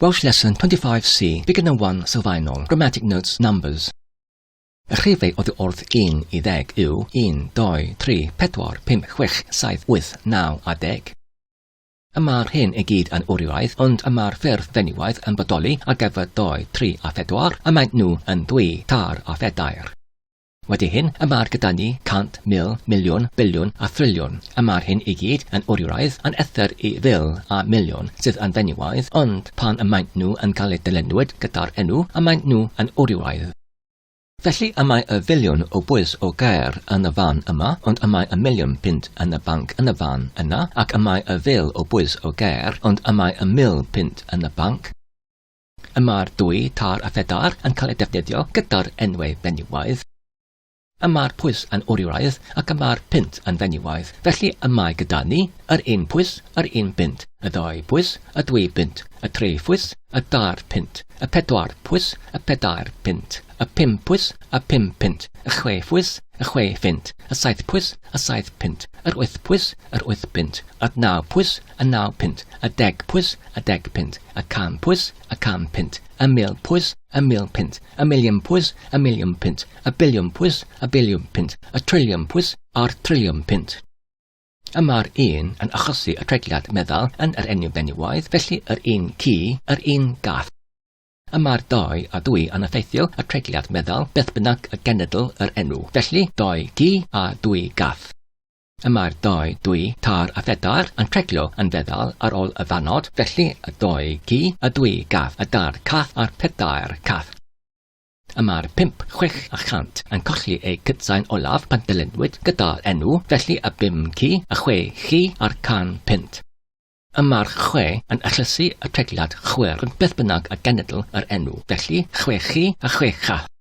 Welsh Lesson 25C, Beginner 1 Sylfaenol, Grammatic Notes, Numbers. Y rhifau oddi wrth 1 i ddeg yw 1, 2, 3, 4, 5, 6, 7, 8, 9 a 10. Y mae'r hyn i gyd yn wrywaidd, ond y mae'r ffurf fenywaidd yn bodoli ar gyfer 2, 3 a 4, a maent nhw yn ddwy, tair a phedair. Wedi hyn, y mae'r gyda ni 100, 1,000, miliwn, biliwn a thriliwn. Y mae'r hyn i gyd yn wrywaidd, yn ether i fil a miliwn sydd yn fenywaidd, ond pan y maent nhw yn cael eu dilynwyd gyda'r enw, y maent nhw yn wrywaidd. Felly y mae y filiwn o bwys o gair yn y fan yma, ond y mae y miliwn punt yn y banc yn y fan yna, ac y mae y fil o bwys o gair, ond y mae y 1,000 punt yn y banc. Y mae'r dwy, tair a phedair yn cael eu defnyddio gyda'r enwau benywaidd. Y mae'r pwys yn wrywaidd ac y mae'r punt yn fenywaidd. Felly y mae gyda ni yr un pwys, yr un bunt, y ddau bwys, y dwy bunt, y tri phwys, y dair punt, y pedwar pwys, y pedair punt, y pum pwys, y pum punt, y chwe phwys, y chwe phunt, y saith pwys, y saith punt, yr wyth pwys, yr wyth bunt, y naw pwys, y naw punt, y deg pwys, y deg punt, y can pwys, y can punt, y 1,000 pwys, y 1,000 punt, y miliwn pwys, y miliwn punt, y biliwn pwys, y biliwn punt, y triliwn pwys, a'r triliwn punt. Y mae'r un yn achosi y tregliad meddal yn yr enw benywaidd, felly yr un ci, yr un gath. Y mae'r dau a dwy yn effeithio y tregliad meddal beth bynnag y genedl yr enw, felly dau gi a dwy gath. Y mae'r dou, dwy, tair a phedair yn treglo yn feddal ar ôl y fannod, felly y dou gi, y dwy gath, y dair cath a'r pedair cath. Y mae'r pump, chwech a chant yn colli eu cytsain olaf pan dilynwyd gyda'r enw, felly y bum ci, y chwe chi a'r 105. Y mae'r chwe yn achlysur y tregliad chwyrn beth bynnag y genedl yr enw, felly chwe chi a chwe chath.